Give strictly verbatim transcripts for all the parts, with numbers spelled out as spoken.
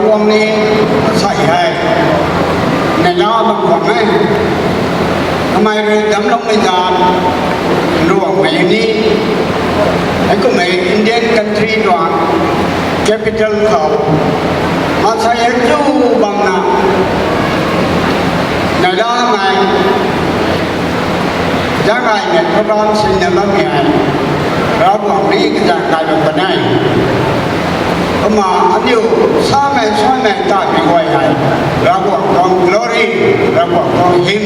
Kuang ni, asei hei, neihla bam kuang e. Kamei rui damcloumei zanc, Ruangmei ni, hei kummei Indian country tuang capital khou, maansei hei chu bamna, neihlamei, zaeng gaymei program sinna bammei hei, Ravguangc rui kazanc kailou kan e. Kumna aniu samei suaimei tatmei guay hei, Ravguangc tuang glory, Ravguangc tuang hym,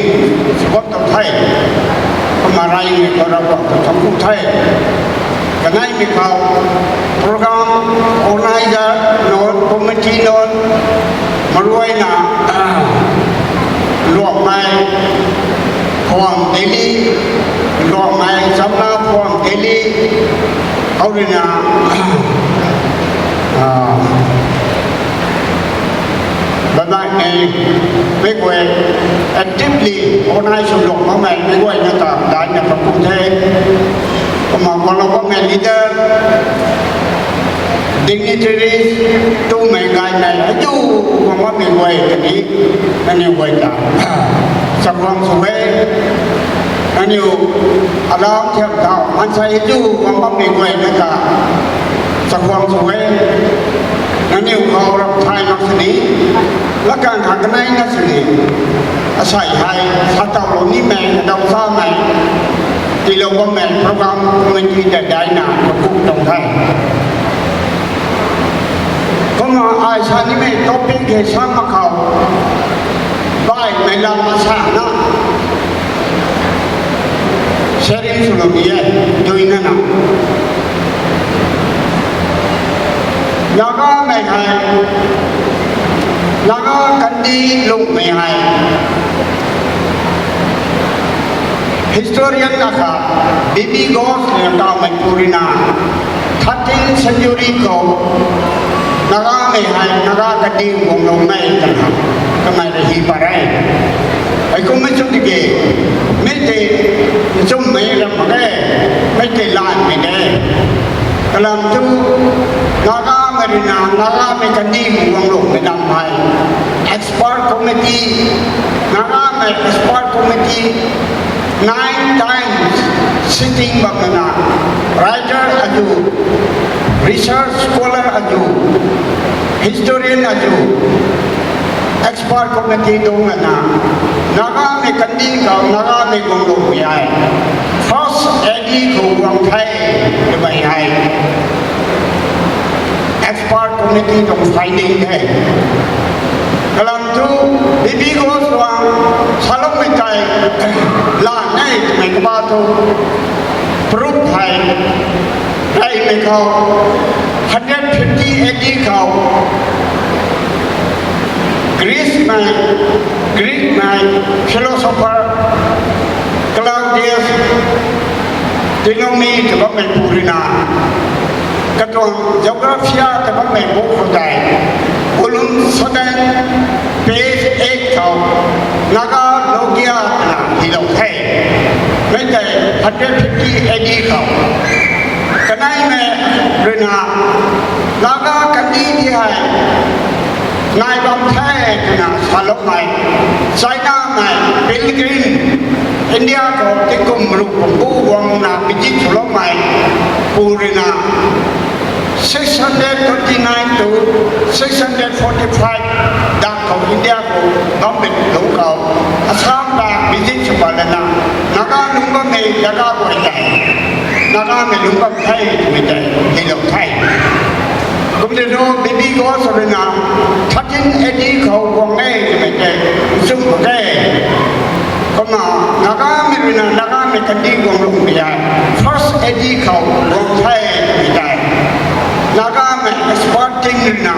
sw bam tuang the. Kumna reymei khou Ravguangc ta thuanc ku the. Kaneimei khou program organizer nunc, committee nunc, maruaina, Ruangmei Phuam Delhi, Ruangmei Chamna Phuam Delhi, hou ruina, baihmei, meic guay actively organize sw lung makmei meic guayna ta daihna kha ku the. Kumna guanglou bammei leader, dignitaries, tumei gaymei, azu guang bammei guay kani, aniu guay ta chakhwang sw e. Aniu alam thiam thau maansei azu guang bammei guayna ta chakhwang sw e. Aniu khou ram thay mak sini, latkaeng kha kaneina sini, asei hei satawlou nimei, kadaw samei, tiilou bammei program committee ta daihna kaku tuang the. Kumna ai sa nimei topic hei sa mak khou, baihmei lam asana sharing swlou ni e, duinana. Nagamei hei, Naga kandih lungmei hei, historian akhat B B Ghosh na tawmei pu ruina, thirteenth century khou, Nagamei hei Naga kandih guangloumei twna kamei rui hi pat e. Heikum mei chu tiki, mei tei nchumhmei ram mak ge, mei tei lanmei de. Kalam thu, Nagamei ruina Nagamei kandih guangloumei lam hei, expert committee, Nagamei expert committee, nine times sitting bam lana, writer azu, research scholar azu, historian azu, expert committee tuang lana, Nagamei kandih khou Nagamei guangloumei hei, first A D khou guang the, twmei hei expert committee tuang finding the. Kalam thu, B B Ghosh tuang saloumei tei, lan e twmei kaba thu, proof hei, reymei khou, hundred fifty A D khou, Greece mei, Greek mei, philosopher, Claudius Ptolemy tw bammei pu ruina, katuang Geographia tw bammei bu khou tei, volume seven, page eight khou, Naga Logia twna hilou the. Mei tei hundred fifty A D khou. Kaneimei ruina, Naga kandih ti hei, nai bam the twna saloumei, China mei pilgrim, India khou tingkum ruh pumbu guangna visit swloumei pu ruina, six hundred twenty-nine to six hundred forty-five dak khou India khou bammei lungc khou, Assam ta visit sw pat lana, Naga lungc bammei Naga guay tei, Nagamei lungc bam the twmei tei hilou the. Kumna thu B B Ghosh ruina, thirteen A D khou guang e twmei tei nchumh mak ge. Kumna, Nagamei ruina Nagamei kandih guangloumei hei, first A D khou guang the twmei tei, Nagamei expert team ruina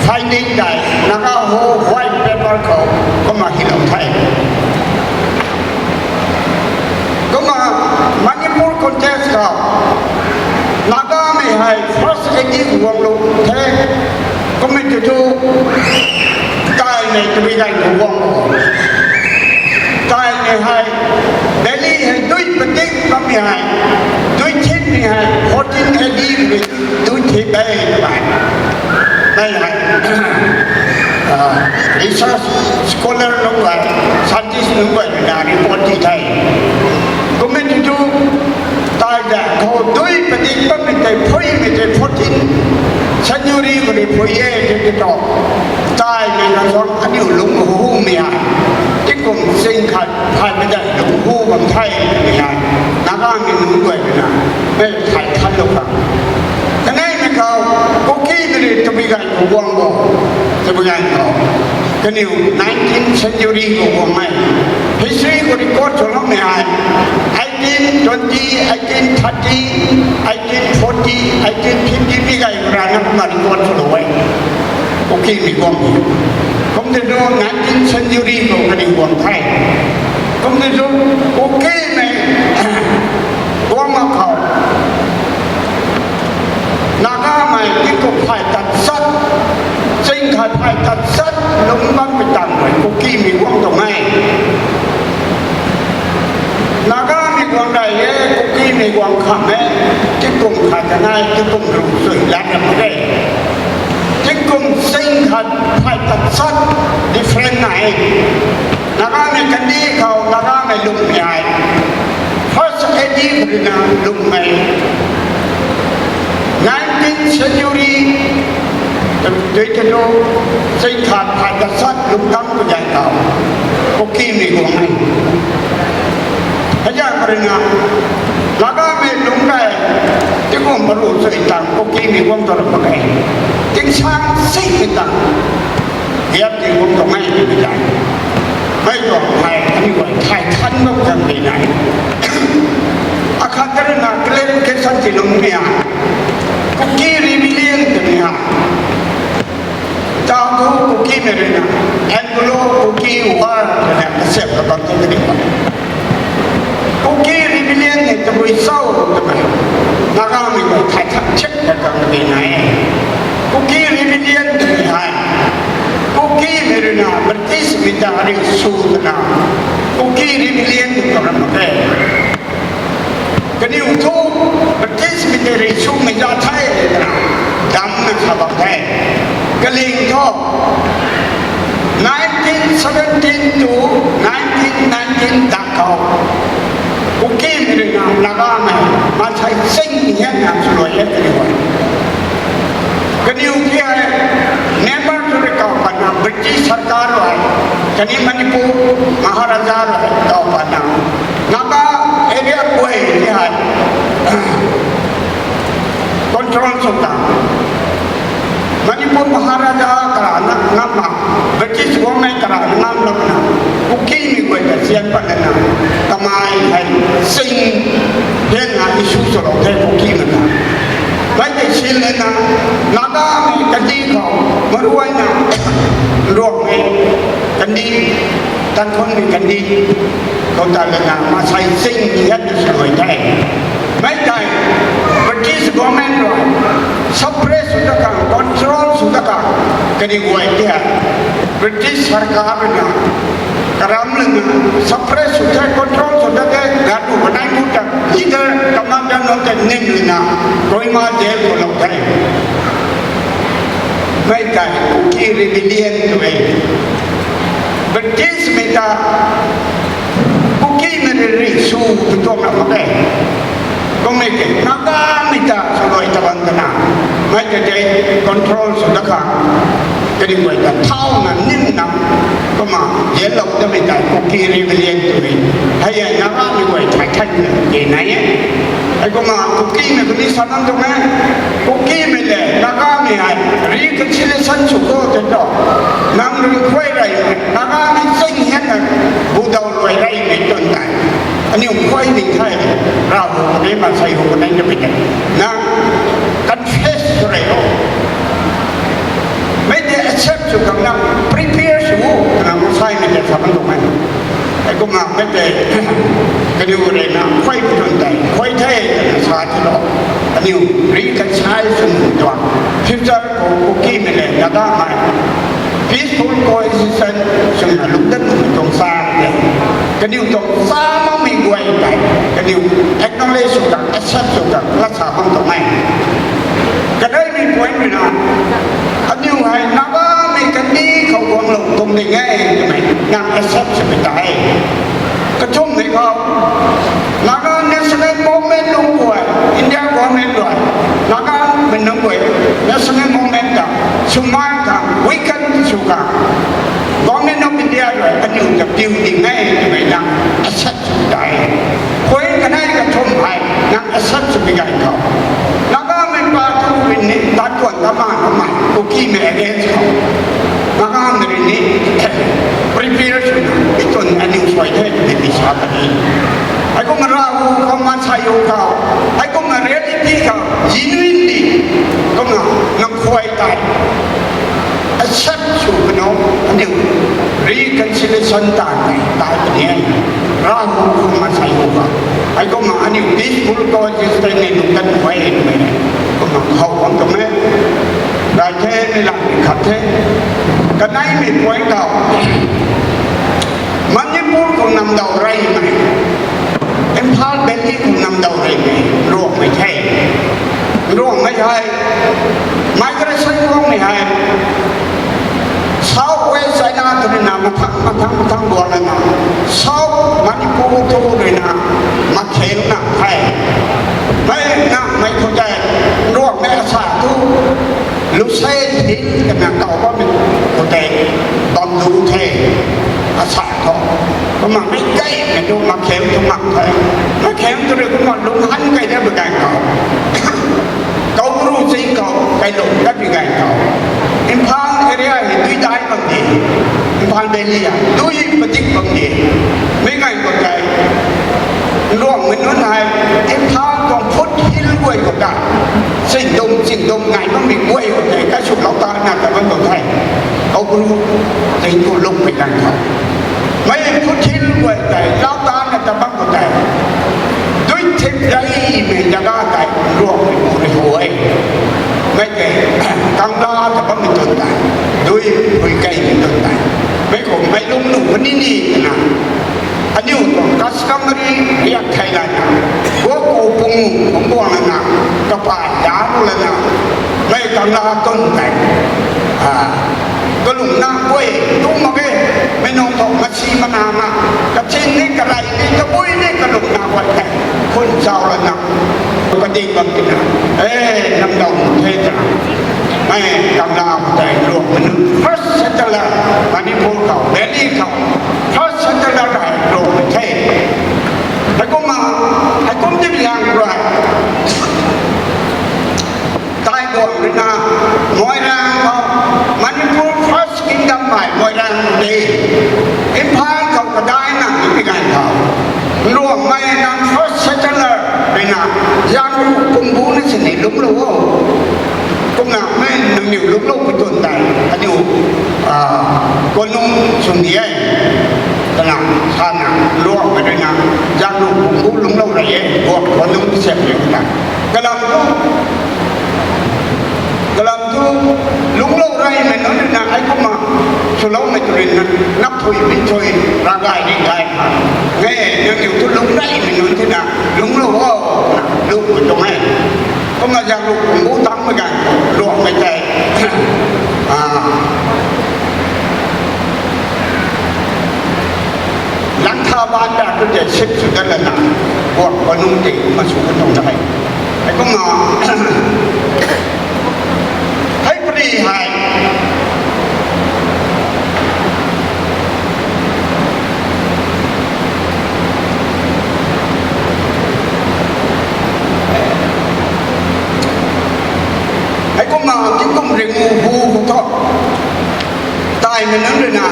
finding tei, Naga Ho white paper khou kumna hilou the. Kumna, Manipur context khou, Nagamei hei first A D guanglou the, kummei tu thu, taimei tabui ganv khou guang, taimei hei, Delhi hei dui patik bammei hei, dui thinmei hei, fourteen A D mei dui thi bei twmei. nunc guay rui na report ti the. Kum e tu tu, tai da khou dui padik bammei tei phuimei tei fourteen century khou rui phui e tei tei tu. Taimei na suang aniu lung hu mei hei, tingkum sing khat phay mei tei lung hu bam the mei hei, Nagamei nunc guay rui na, mei thay than lou kha. Kaneimei khou, Kukimei rui tabui ganv khou guang bo, tabui ganv khou. Kaniw nineteenth century khou guang e. History khou record swloumei hei, eighteen twenty, eighteen thirty, eighteen forty, eighteen fifty mi gay khou rana kumna record swlou e. Kukimei guang e. Kum tei tu nineteenth century khou kaniw guang the. Kum tei tu Kukimei guang mak khou, Nagamei tingkum phay tat sat, ching khat phay tat sat lungc bammei tang rui Kukimei guang tuang e. Nagamei guang rey e, Kukimei guang kham e, tingkum khat kanei, tingkum ruh sui lat ra mak e. Tingkum ching khat phay tat sat different nai e. Nagamei kandih khou, Nagamei lungmei hei, first A D khou rui na lungmei, nineteenth century, tei tei tu, ching khat phay tat sat lungc tang pu zay khou, Kukimei guang e. Hei zan khou rui na, Nagamei lungc rey, tingkum maru sui tang Kukimei guang tu ra mak e. Tingsaeng simei tang, gap ti guang tuang e twmei tei, mei tuang hei aniu guay thay than lou kan di nai. Akhat ta rui na clarification ti lungmei a, Kuki rebellion twmei a, tau tu Kukimei rui na, Anglo-Kuki War twna kasep kabam the kadi ba. Kuki rebellion hei tabui cho twmei, Nagamei guay thay than chek ta kan di nai. Kuki rebellion twmei hei, Kukimei rui na Britishmei ta ri sw twna, Kuki rebellion tw ram mak e. Kaniw thu Britishmei tei ri swmei za the twna damna sa bam the. Kaling thu, nineteen seventeen to nineteen nineteen dak khou, Kukimei rui na Nagamei maansei ching hianna swluai e kaniw e. Kaniw ti hei member tu rui kau patna British sarkar rui, khatni Manipur Maharaja rui kau patna, Naga area guay ti hei control sw ta. Manipur Maharaja karana ngam mak, British government karana ngam mak na, Kukimei guay ta sian pat lana, kamei hei ching hianna issue swlou the Kukimei ta. Mei tei sin lana, Nagamei kandih khou, maruayna, Ruangmei kandih, Tangkhulmei kandih khou ta lana, maansei ching hianna swluai the. Mei tei British government rui suppress sw ta khang, control sw ta khang, kaniw guay ti hei British sarkar rui na karam lana suppress sw the, control sw ta the, gatu kanei bu ta leader, commander nunc tei nim lana Kohima jail khou lou the. Mei tei Kuki rebellion tw e. Britishmei ta Kukimei rui ri sw tu tuang na mak e. Kummei tei Nagamei ta swluai ta bam twna, mei tei tei control sw ta khang, kaniw guay ta thauna nim na, kumna yelou tamei tei Kuki rebellion tw e. Hei e Nagamei guay thay than de nai e. Hei kumna Kukimei kuni sa bam tuang e. Kukimei le Nagamei hei reconciliation sw kho tei tu, nang rui khuay reymei, Nagamei ching hianna bu daw luai reymei twn tei, aniu khuay ni the, Ravguangc kanei, maansei hu kanei na mei tei, nang confess sw rey o. Mei tei accept sw khang nang prepare sw o, twna maanseimei tei sa bam tuang e. Hei kumna mei tei, kaniw rui na khuay pu twn tei khuay the twna sa tilou, aniu reconcile sw tuang, future khou Kukimei le Nagamei peaceful coexistence swna lungc dat tuang sa tei, kaniw tuang sa makmei guay tei kaniw acknowledge sw ta, accept sw ta, lat sa bam tuang e. Kaneimei point rui na, aniu hei Nagamei kandih khou guanglou tuang ding e twmei nang accept swmei ta e. Sangam movement ta, sumai ta, weekend sw ka. Government of India rui aniu ta piu ding e twmei na, accept sw dai. Khoi kanei kathumh hei, nang accept sw pi gay khou. Nagamei pa thu rin ni, ta tuan ta ma na mai, Kukimei against khou. Nagamei rin ni, prepare sw na, pi tuan aniu suai the twmei pi sa ta ni. Hei kumna Rahu khou, Mansei khou, hei kumna reality khou, genuinely, kumna nang khuay tei, accept sw kano, aniu reconciliation ta ni, ta ni, Rahu khou, Mansei khou. Hei kumna aniu peaceful coexistence ni nung kan khuay twmei, kumna khou bam twmei. Rai the, mei lang khat the. Kaneimei point khou, Manipur khou namdau reymei, Imphal Valley khou namdau reymei Ruangmei the. Ruangmei hei migration guangmei hei South West China tu rui na mathang, mathang, mathang guang lana, South Manipur tu rui na makhelna the. Mei na mei khou tei, Ruangmei asa tu, Lushai Hills twna kaw bammei khou tei bam du the, asa thu. Kumna mei kaimei tu makhel tu mak the. Makhel tu rui kumna lunghan kai de bw ganv khou, Koubru ching khou kailung dat pi ganv khou, Imphal area hei dui dai bam di, Imphal Valley hei dui padik bam di. Mei ganv khou tei, Ruangmei nunc hei, Imphal tuang foothill guay khou ta, chingdum, chingdum nai bammei guay khou tei, kaiswlou ta na ta bam tuang the. Koubru ching khou lungmei ganv khou, mei foothill guay tei, lau ta na ta bam khou tei, dui thip reymei jaga tei, Ruangmei pu rui hu e. Mei tei, Kangla ta bammei tun tei, dui hui keymei tun tei, mei khou mei lung nu puni ni twna, aniu tuang customary riak thei lana, guak ku pung, pung guang lana, kapai da lu lana, mei Kangla tun tei, kalungna guay tu mak ge, mei nung thu masi mana na, kachin ni, karei ni, kabui ni, kalungna guay tei, khun zau lana, padik bam tina, e, namdau the twna, mei Kangla tei Ruangmei nunc first settler, Manipur khou, Delhi khou, first settler hei Ruangmei the. Hei kumna, hei kum di liang rui, Taiduang rui na, Moirang khou, Manipur first kingdom hei Moirang de. Imphal khou kadai na pi ganv khou, Ruangmei nang first settler rui na, Zangru Pumbu na sini lungclou o. Kumna mei nangniw lungclou pui tun tei, aniu, a, Konung sw ni e. Twna sana, Ruangmei rui na, Zangru Pumbu lungclou rey e, guak Konung sep rui na. Kalam thu, kalam thu, lungclou reymei nunc rui na, hei kumna, swloumei tu rui na, nap thui, min thui, ravgay ri gay. Nge, nangniw thu lungc reymei nunc tina, lungclou o, na, lungc pui tuang e. Kumna Zangru Pumbu tangmei ganv, Ruangmei tei, a, Langtha baan ta tu tei sip sw dat lana, guak Konung tei kumna sw kan tuang na hei. Hei kumna, hei pari hei, hei kumna tingkum ringu hu hu thu, Taimei nunc rui na,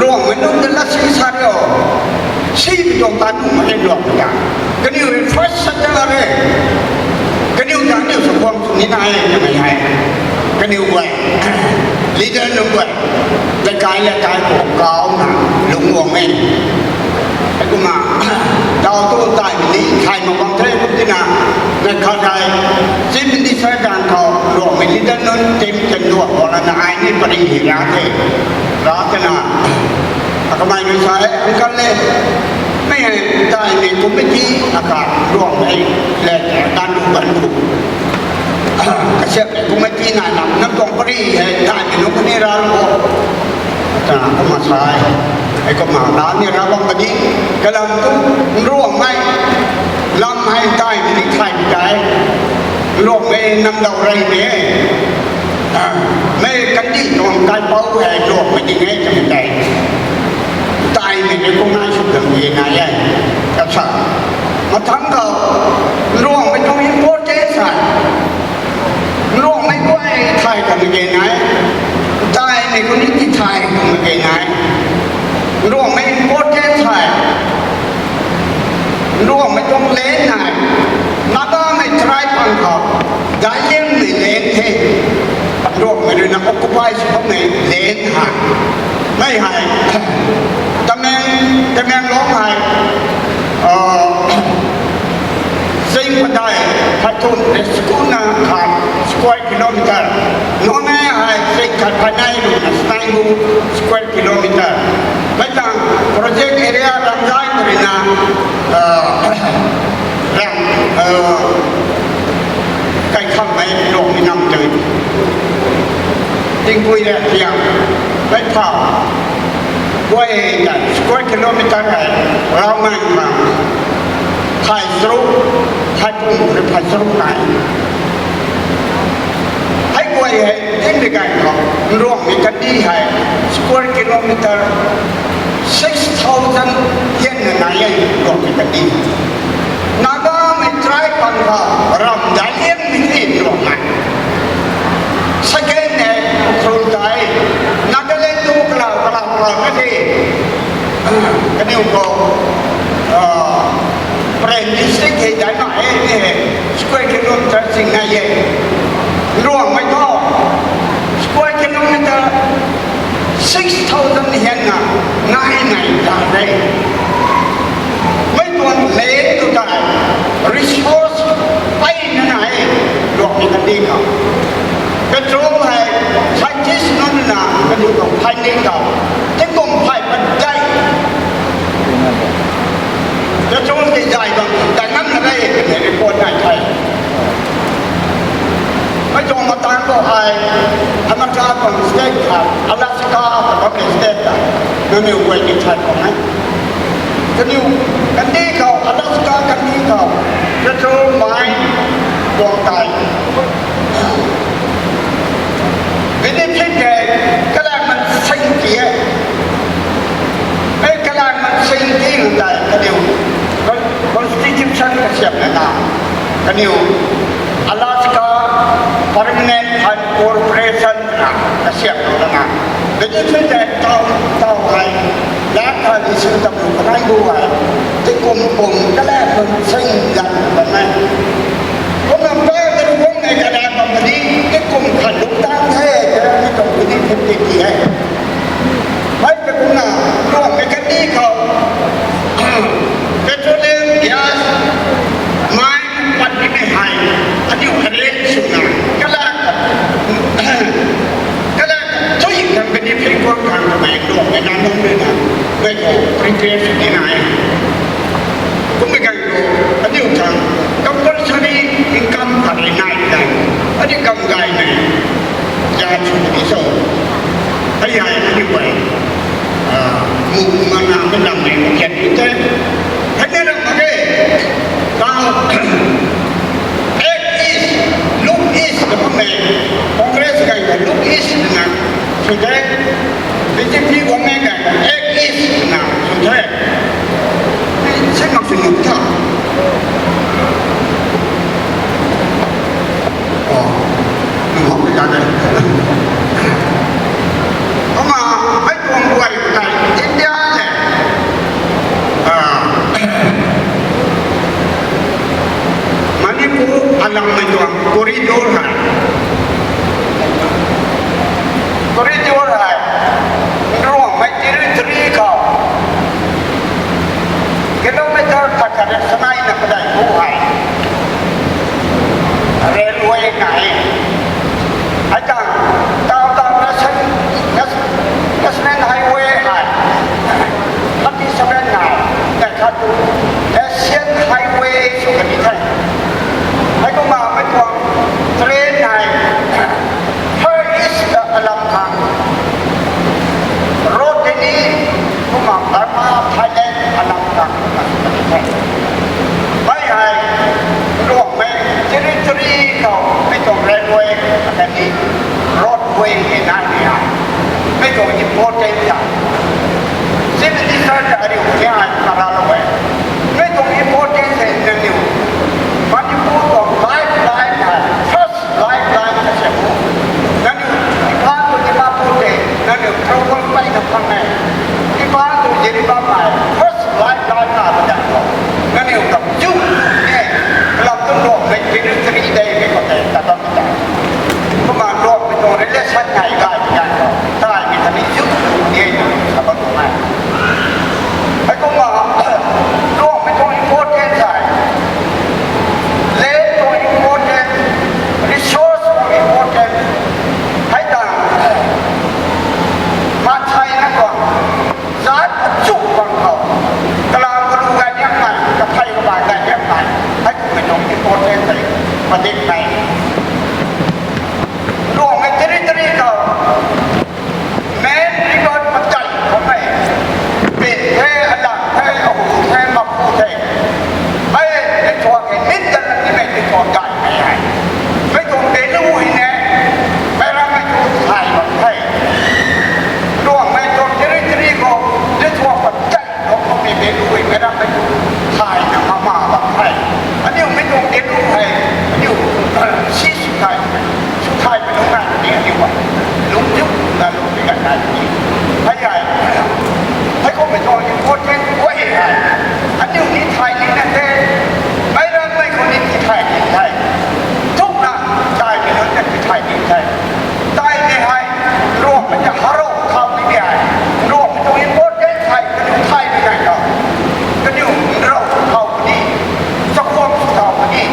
Ruangmei nunc ta lat si sa rio, si pi tuang tan nuh mak e Ruangmei ta. Kaniw hei first settler e. Kaniw ta aniu sw guang sw ni na e twmei hei, kaniw guay, leader nunc guay, leikai leikai khou kauna lungc guang e. Hei kumna, tau tu taimei ni thay mak bam the kum tina, na khat hei, Chief Minister ganv khou Ruangmei leader nunc team kan duak khou lana ai ni pari hei ra the. Ra twna, akamei rui sa e, uncle le, mei hei taimei committee akhat Ruangmei le, ganv lu ganv lu, kasiamhmei committee nai lam, nang tuang pari hei taimei nunc kani ra lu o. Twna kumna sa e. Hei kumna lam ni ra bam padi, kalam tu, Ruangmei lam hei taimei ni thay pi tei. Ruangmei namdau rey mei e. Mei kandih tuang kaipouc hei Ruangmei ding e twmei tei. Taimei ni kum nai sw dam e nai e. Kasa. Mathang khou Ruangmei tuang importance hei. Ruangmei guay thay khang ge nai. Taimei kum ni ti thay khang ge nai. Ruangmei importance hei. Ruangmei tuang land hei, Nagamei tribe pang khou, Daliangmei land the. Ruangmei rui na occupy sw bammei land hei. Mei hei, Tameng, Tamenglong hei, uh, Zing padai, Phaithun, Reskuna khat square kilometer. Noney hei, Zing khat phainei rui na Snaibu square kilometer. Mei tang project area Ramzai khou rui na, uh, ram, uh, kaikhangmei Ruangmei nam tei. Tingpui ra tiang, mei thau. Guay ta square kilometer hei, Raumang bang. Thai charuk, thai pung rui phai charuk nai. Hei guay hei, tingmei ganv khou, Ruangmei kandih hei, square kilometer six thousand hianna nai e, Ruangmei kandih. Nagamei tribe pang khou, ram Daliangmei the Ruangmei. Second hei, Ukhrul tei, Nagaland tu kalau, kalau, kalau na the. Kaniw khou, uh, Peren district hei dai na e, ni hei, square kilometer sing nai e. Ruangmei khou, square kilometer six thousand hianna nai nai ta e. Mei tuang land tu tei, resource peyna nai e, Ruangmei kandih khou. Petrol hei, scientist nunc na, kaniw tuang phay ni tau. Tingkum phay padeih. Petrol tei zay bam, dai ngam na re, kaniw report nai the. Mei tuang matan khou hei, America tuang state khat, Alaska tuang state ta, nangniw guay ni thay khou e. Kaniw, kandih khou, Alaska kandih khou, petrol mine tuang tei. Benefit hei, kalan mansing ti e. Mei kalan mansing ti tei kaniw, con-, constitution kasiamna na. Kaniw, Alaska Permanent Fund Corporation na kasiamna na. Benefit hei tau, tau hei, lak khat isi tam lu kanai bu hei. Tingkum kum kalan mansing zan bam e. Kumna pa karu bam e kalan bam kani, tingkum khat luk tan the, kalan ni tuang kani fifty ti e. Mei ta kumna, Ruangmei kandih khou, petroleum, gas, mine, pat nimei hei, aniu arrange swna, kalan, kalan, tui khang benefit guang khang kamei Ruangmei nac nunc rui na, mei khou prepare sw ni nai. Kummei ganv khou, aniu khang compulsory income khat rui nai tei, aniu kam gaymei, zat sw ni so. Hei hei aniu guay, ah, mu mana mei lammei mukhiat ni tei. Hei ni ram mak ge. Tau, Act East, Look East na bammei, Congress ganv khou Look East na, sw the, BJP guangmei ganv khou Act East na, sw the. Sei mak sw nuh tha. Oh, nunc hak ta de. Kumna, mei tuang guay tei India le, ah, Manipur alammei tuang corridor hei. Corridor hei, Taimei ta ni zuk ni sa bam tuang e. Heikumna, Ruangmei tuang important hei, land tuang important, resource tuang important, hei ta, maansei na tuang, zat achu bang khou, kalam kalu gay niamei, kaphey kabai gay niamei, heikumhmei tuang important hei, padikmei. Ruangmei territory khou, main river pakai khou mei, pin the, alang the, ahu the, mapu the. Hei, tei thuak hei, min tan ni mei tei thuak gaymei hei. Mei tuang value hei ne, mei rammei tuang thay bam the. Ruangmei tuang territory khou, tei thuak pakai khou, khou mei value hei, mei rammei tuang thayna mama bam the. Aniu mei tuang value hei, aniu, si sw thay, sw thay mei lungc nai ni aniu a, lungc ziu na lungc pi gan nai ni. Hei hei, heikumhmei tuang important guay hei, aniu ni thay ni na the, mei rammei khou ni ti thay ni the, thukna, taimei nunc ta ti thay ni the. Taimei hei, Ruangmei ta harou thau ni hei, Ruangmei tuang important hei, kaniw thay ni nai khou, kaniw nrou sw thau puni, chakhwang sw thau puni.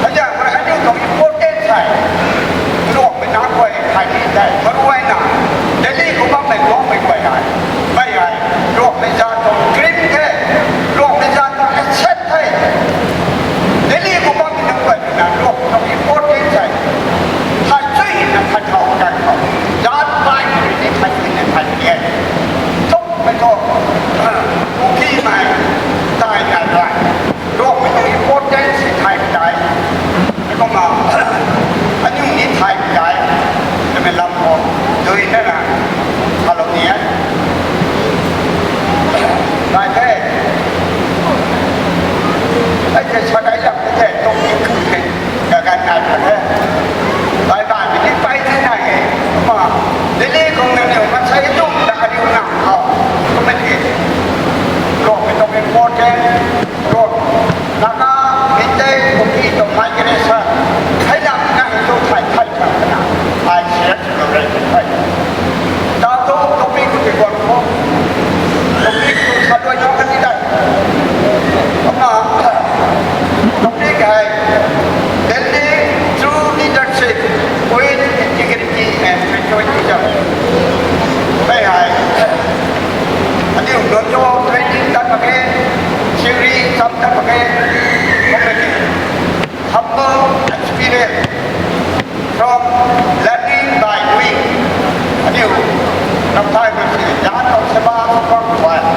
Heizaeng rui aniu tuang important hei, Ruangmei nac guay thay ni tei, maruayna, Delhi khou bammei Ruangmei guay hei, mei hei, Ruangmei zaat tuang dream the, Ruangmei zaat tuang asset the. Delhi khou bammei nunc guay rui na Ruangmei tuang important hei, thay chuina thay thau kan khou, zaat bai rui ni thay chuina thay ni e. Tukmei thu, Kukimei, tai nai rai, Ruangmei tuang important si thay tei. Kumna, aniu ni thay tei, twmei lam khou, dui na na, halou ni e. Nai the. Hei tei sa dai lam tei the, tuang ni khou the, kaganv nai pat the. Bai baihmei ni pai the nai e. Kumna, Delhi khou nangniw maansei tumna aniu nang khou, kummei tiki, Ruangmei tuang important, Ruang, Naga, Meitei, Kuki tuang migration, hei lam na hei tu thay thay thay na, ai share sw lou rei the. Tau thu topic khou tei guang khou, topic khou sa luai nau kan ni dai. Kumna, topic hei, Building True Leadership with Integrity and Patriotism. Mei hei, aniu nunc tuang training tat mak ge, theory cham tat mak ge, kummei humble experience from learning by doing. Aniu, ramh thay mak si, zaat tuang saba sw bam tuang.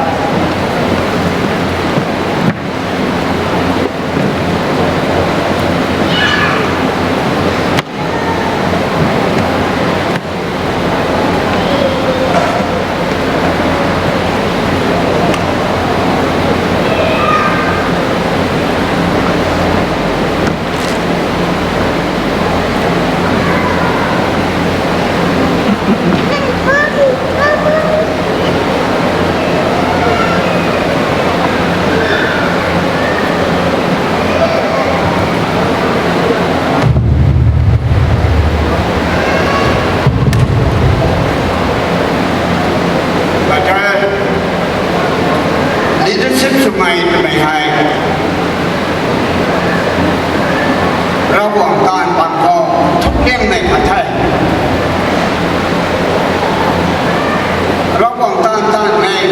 Leadership swmei twmei hei Ravguangc taanv bam khou thukliangmei khat the. Ravguangc taanv taanvmei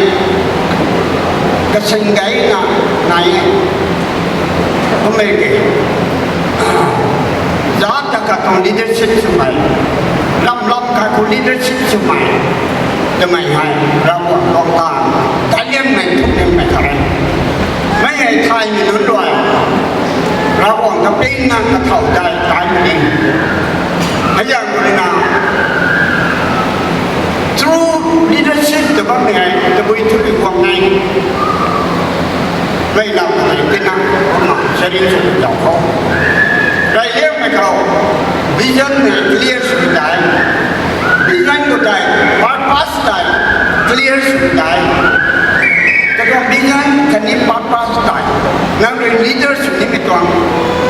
kasing gayna nai e. Kummei ki, zaat ta katuang leadership swmei, lam lam khat khou leadership swmei twmei hei Ravguangc tuang taanv kaliangmei thukliangmei khat e. Mei hei thaymei nunc rui Ravguangc ta pingna kathau tei taimei ni. Heizaeng rui na true leadership ta bammei hei tabui thu rui guang e. Mei lam hei tina kumna sharing sw zauc khou, reyliangmei khou vision hei clear sw tei, vision khou tei purpose tei clear sw tei, katuang vision khatni purpose tei, nang rui leader sw nimei tuang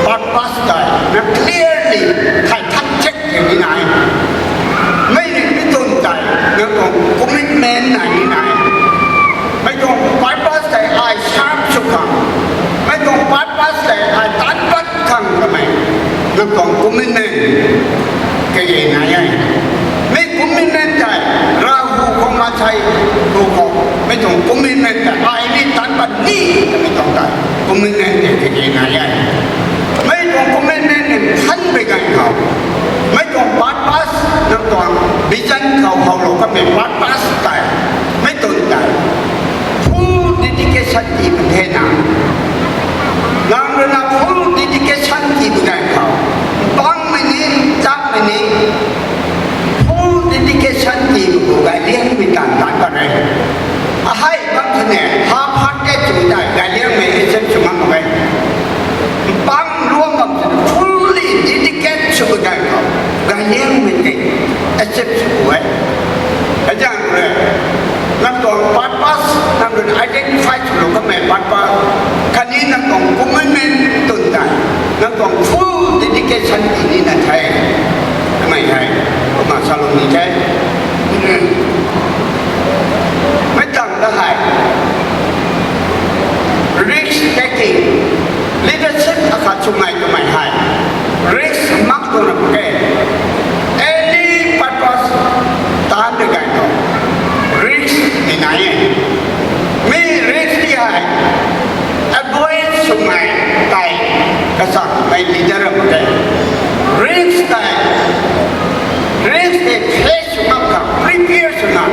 purpose tei na clearly thay that check tei ni nai. Mei rui Ai, tu khou, mei tuang commitment ta, ai ni tan pat ni, mei tuang ta, commitment tei tiki nai e. Mei tuang commitment ni than pei gan khou. Mei tuang purpose, nang tuang vision khou khou lou kamei purpose tei. Mei tuang tei. Full dedication ti pun the na. Nang rui na full dedication ti pun gan khou. Bangmei ni, chakmei ni. Full dedication ti pun khou gayliangmei tan tan pat re. Ahei bam sini, half-hearted sw tei, gayliangmei accept sw ngam mak e. Bang luang bam sini, fully dedicate sw pun gan khou, gayliangmei tei accept sw e. Azang rui, nang tuang purpose, nang rui identify sw lou kamei purpose, khatni nang tuang commitment tun tei, nang tuang full dedication ti ni na the. Kamei hei, kumna salou ni the. Mei tang ta hei, risk taking, leadership akhat swmei twmei hei, risk mak tuang na mak e. Any purpose taanv de gan khou, risk ni nai e. Mi risk ti hei avoid swmei tei kachakmei leader mak e. Risk tei, risk tei face sw ngam khang prepare swna,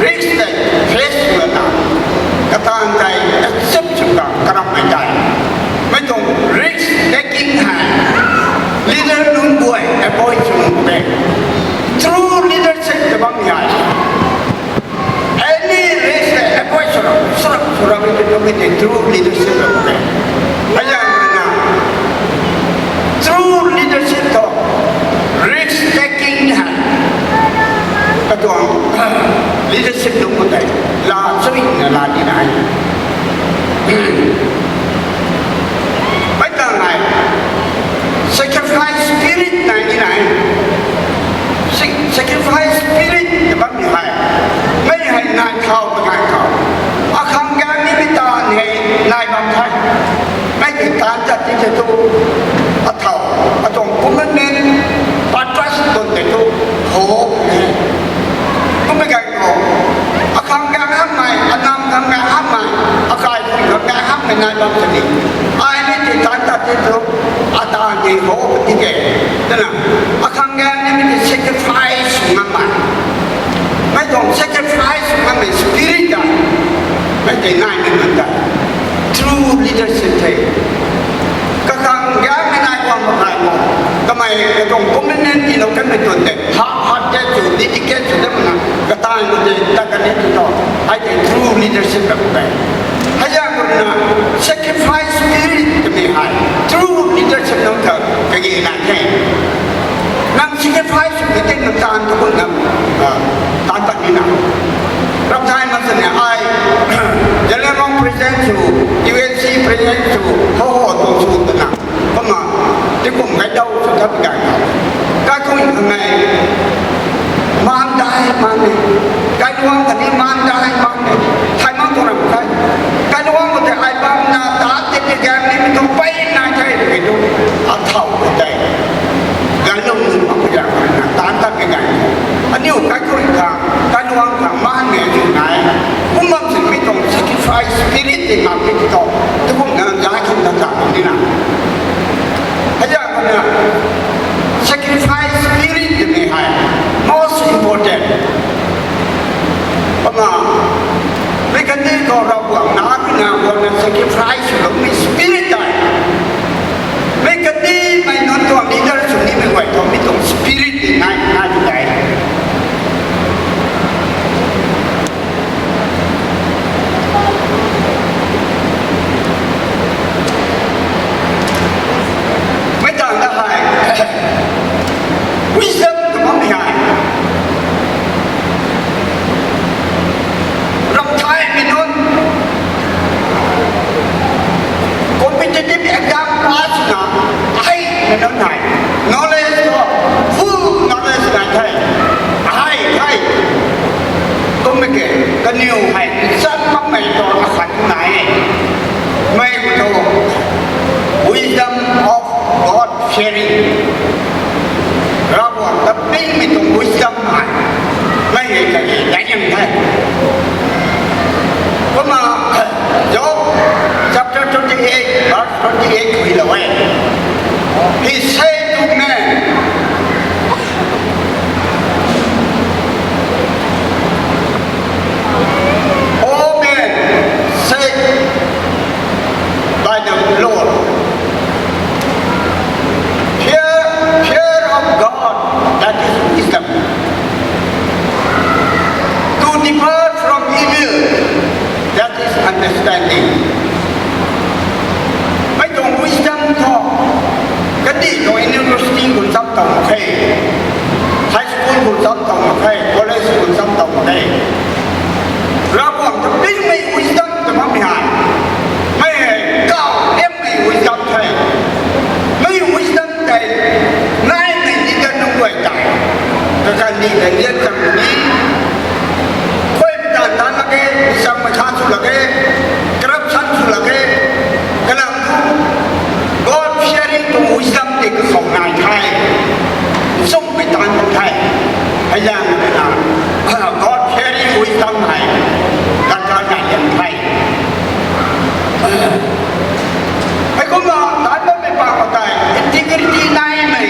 risk tei face swna, kataanv tei accept sw khang karamhmei tei. Mei tuang risk taking hei leader nunc guay avoid sw ngam mak e. True leadership ta bam hei, any risk tei avoid sw ra, sw ra, sw ra, mei tuang mei tei true leadership ta bam e. Azang rui na, true leadership thu risk taking hei katuang leadership nunc khou tei laa chuina laa ni nai. Mei tang hei, sacrifice spirit nai ni nai. Sac-, sacrifice spirit ta bammei hei, mei hei nai thau ta nai thau. Akhang gang nimei taanv hei nai bam the. Mei tei taanv tat ti tei thu, athau, atuang commitment, purpose tun tei thu, ho, kummei gan khou, akhang gang hammei, anam khang gang hammei, akai khang gang hammei nai bam sini, ai ni tei taanv tat ti thu, ataanv tei ho ti ke. Twna, akhang gang nimei tei sacrifice ngammei, mei tuang sacrifice ngammei spirit ta, mei tei naimei nunc ta true leadership the. Kakhang gaymei nai guang mak khe mo, kamei katuang commitment tiilou kanmei tun tei half-hearted sw, dedicate sw de mana, kataanv khou tei tat kan ni tu tho, hei tei true leadership ram mak khe. Hei zaeng khou rui na, sacrifice spirit twmei hei true leadership nunc ta kage nai the. Nang sacrifice swmei tei nang taanv tu kum na, taanv tat ni na. Ramthai mak sini ai, Zeliangrong president sw, U N C president sw, ho ho tuang sw twna, kumna, tingkum kaidau sw tat gay na, kaikhunc khang e, maan dai maan e, kailuangc khatni maan dai maan e, thay mak tuang ram khe. Kailuangc khou tei ai bamna taanv tat ni gang nimei tuang pey nai the twmei tu, athau khou tei ganlung nunc mak khe, ganlung na taanv tat khe gan. Aniu kaikhunc khang, kailuangc khang, maanmei aniu nai. Kum bam sini mei tuang sacrifice spirit tei mak khe ti tho. Tukum na zai khang ta ta ni na. Hei zaeng khou na, sacrifice spirit twmei hei most important. understanding. Mei tuang wisdom thu, kandih tuang university khou cham tau mak khe, high school khou cham tau mak khe, college khou cham tau mak khe. Ravguangc ta piumei wisdom ta bammei hei, mei hei kaw liammei wisdom the. Mei wisdom tei naimei ni ta nunc guay tei kakandih tei lian chang ni, khuay tan tan lak e, samei kha sw lak e, corruption sw lak e, kalam thu God fearing tuang wisdom tei kakhou nai the. Nchumhmei tan mak the. Hei zaeng na, God fearing wisdom hei darkar nai liang the. Heikumna tan bammei pa khou tei integrity naimei,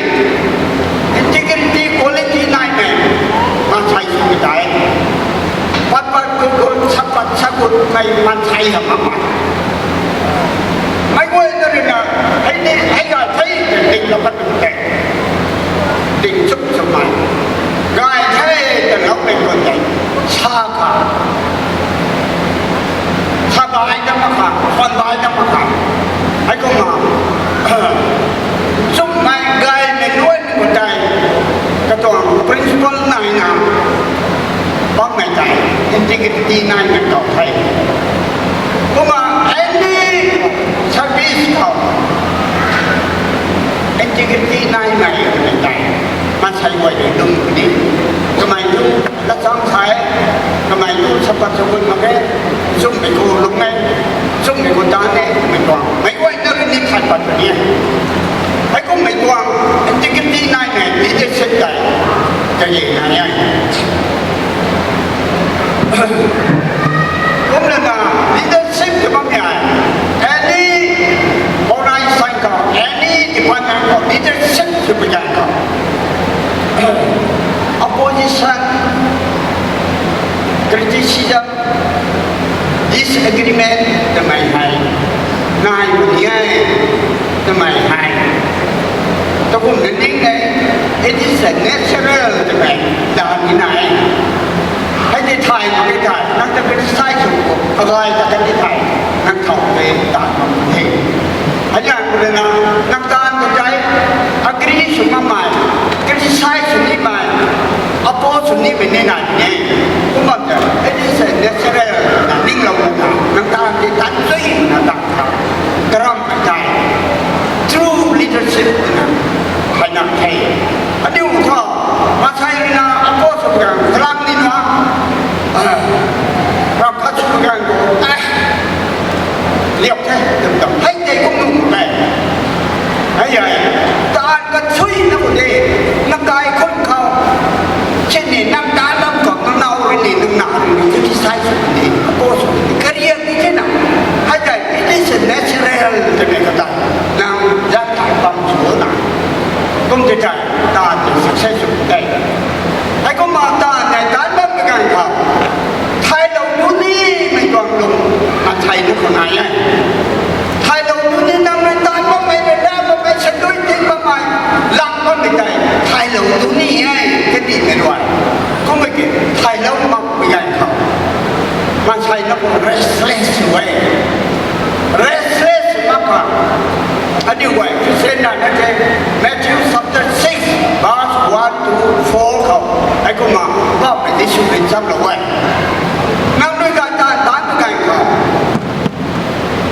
integrity quality naimei maansei swmei tei, pat pat gut gut, sa pat sa gutmei maansei hamh mak e. Meic guayna ruina, hei ni hei gay the, ting la pat tei, ting chuk chukmei, gay the twna loumei khwan tei, sa kha, sa bai dat mak kha, khwan bai dat mak kha. Heikumna nchumhmei gaymei luaimei khou tei, katuang principle naina bammei tei, integrity naimei tow the. Kumna any service khou integrity naimei twmei tei, maansei guay rui lung puni. Kamei tu latchang sa e, kamei tu sa pat sa gut mak e, nchumhmei khou lung e, nchumhmei khou tan e twmei tuang meic guayna rui ni thay pat puni e. Heikummei tuang integrity naimei leadership tei kage nai e. Kumlana leadership tw bammei hei, any organization khou, any department khou leadership sw pui ganv khou, opposition, criticism, disagreement twmei hei nai puni e twmei hei, takumna ning e, it is a natural twmei dan ni nai. Hei tei thay mak ge thei, nang ta criticize sw khou, agay ta kan ni thei, nang thow tei taanv mak the. Hei zaeng khou ruina, nang taanv khou tei agree sw makmei, criticize sw nimei, oppose sw nimei ni nai ni. Kum bam tei, it is a natural na ninglou na, nang taanv tei tan chuina tan tha, karam tei, true leadership twna hei nang the. Aniu thu, maansei ruina oppose sw ganv kalam ni na, ram khat sw ganv khou, liak the twna hei tei kum nuh mak e. Hei hei, taanv khat chuina khou de, nang kai khun khou, sini nang taanv lam khou nang naw rui ni, nang na rui ni, criticize sw ni, oppose sw ni, kariak ni the na. Hei tei it is a natural twmei kata, nang zat thai bam sw na, kum tei tei, taanv tei success sw tei. Heikumna taanv tei taanc bammei ganv khou, thaylou tu nimei tuang lung maansei na khou nai e. Thaylou tu ni nang rui taanc bammei, rui na bammei, sadui ting bammei, lak bammei tei thaylou tu ni e, kandihmei rui. Kummei ki, thaylou makmei ganv khou, maansei na khou restless sw e. Restless mak kha. Aniu guay Christian na na the, Matthew chapter six, verse one to four khou, heikumna Poubauhmei Jisu rui nchamlou e. Nang rui gay taanv taanc mak ganv khou,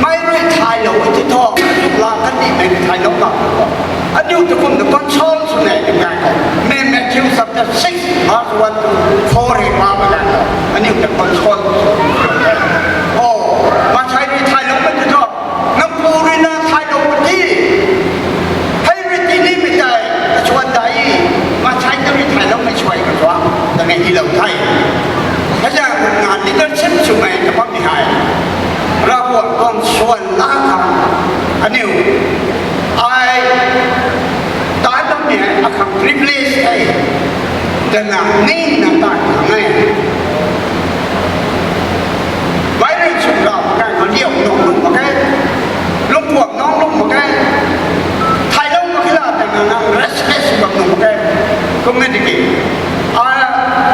mei rui thaylou e ti thu, la kandihmei thaylou mak khou, aniu ta kumna console sw ne twmei ganv khou, mei Matthew chapter six, verse one to four hei pa mak ganv khou, aniu ta console sw, o, maansei rui thaylou e ti thu, nang pu rui na thaylou puni, hei rui ti nimei tei, kasuan dai, maansei ta rui thayloumei suai kasuan twmei hylou the. Hei zaeng na leadership swmei ta bammei hei, Ravguangc tuang suan la khang, aniu, ai, taanc bammei hei akhang privilege the, twna ningna taanv khang e. Mei rui sw rau mak khe, kaliau nung lung mak khe, lungpuam nung lung mak khe, thaylou mak khe la twna nang restless bam nung mak khe. Kummei tiki, ai,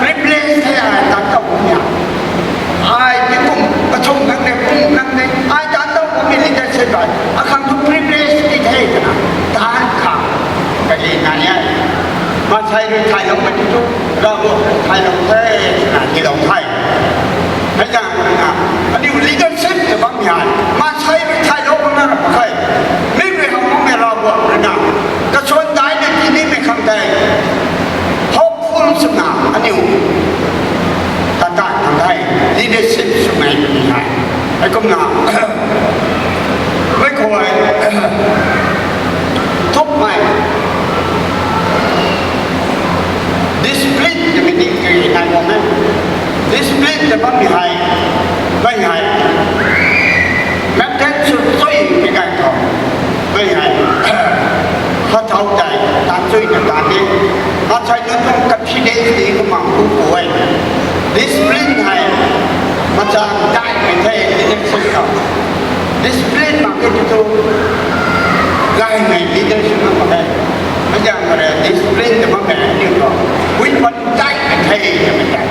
privilege the ai taanc khou kum ya. Ai tingkum kachum nang ne, pung Maansei rui thayloumei tu tu, Ravguangc rui thaylou the, twna tiilou the. Hei zaeng ruina, aniu leadership tw bammei hei, maansei rui thaylou makna ra mak khe. Mi rui how makmei Ravguangc ruina, kasuan daina tinimei khang tei, hopeful swna aniu, ta ta khang tei, leadership swmei ni hei. Heikumna, mei khou, thukmei, discipline twmei ni kage nai bam e. Discipline tw bammei hei, mei hei, maintain sw chuimei ganv khou, mei hei, khatthau tei, tan chuina tan de. Maansei nunc tuang confidence ni kumna hu pu e. Discipline hei, machang daihmei the leadership khou. Discipline mak khe tu tu, gaymei leadership mak khe. Mei zaeng khou rui discipline tw bammei aniu khou, weapon daihmei the twmei tei,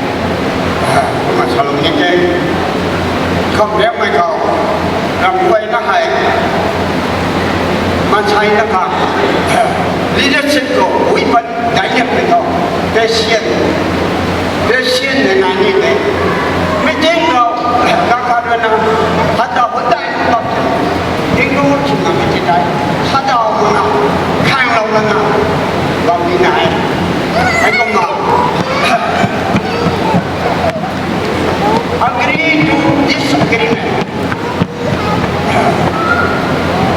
kumna salou ni the. Khamriammei khou, ramh guayna hei, maansei na khang, leadership khou weapon daihmei tho, patient, patient hei nai ni de. Meeting khou, kaka ruina, hata hutdai bam, ignore swna mei ti tei, hata mana, khanglou mana, bam ni nai. Heikumna, agree to disagreement.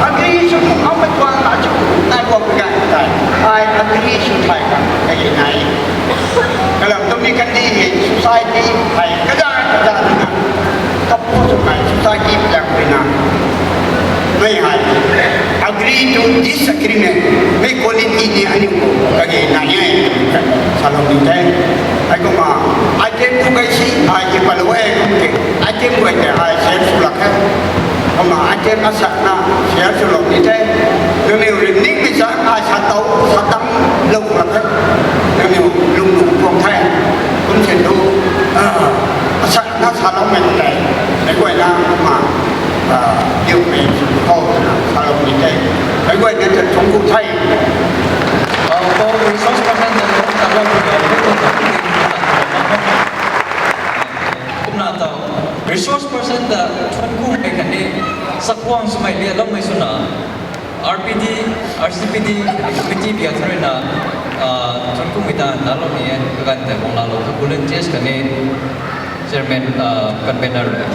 Agree sw tu, ammei tuang na chu, nai guang kai tei, ai agree sw thai kan, kage nai. Kalam tu mi kandih hei society hei kazat kazat na, kapu swmei society plan ruina, mei hei, agree to disagreement, mei quality ni aniu khou kage nai e, salou ni the. Heikumna, item tu kai si, ai ki palou e kum ke, item guay tei ai share sw lak khe. Kumna item asakna share swlou ni the. Nangniw rui ningmei zaeng ai sa tow, sa tang lou lak khe. Nangniw lung lung tuang the. Kum sin tu, asakna saloumei tei, meic guayna kumna, diumei sw khou twna salou ni the. Meic guayna ta thuanc ku the. Pou resource person ta, kumna ta resource person ta thuanc kumei khatni, sakhwang swmei lialoumei swna, R P D, R C P D committee bia thu ruina, thuanc kumei ta nalou ni e, kaganv tei guang laalou, volunteers khatni chairman, convener rui.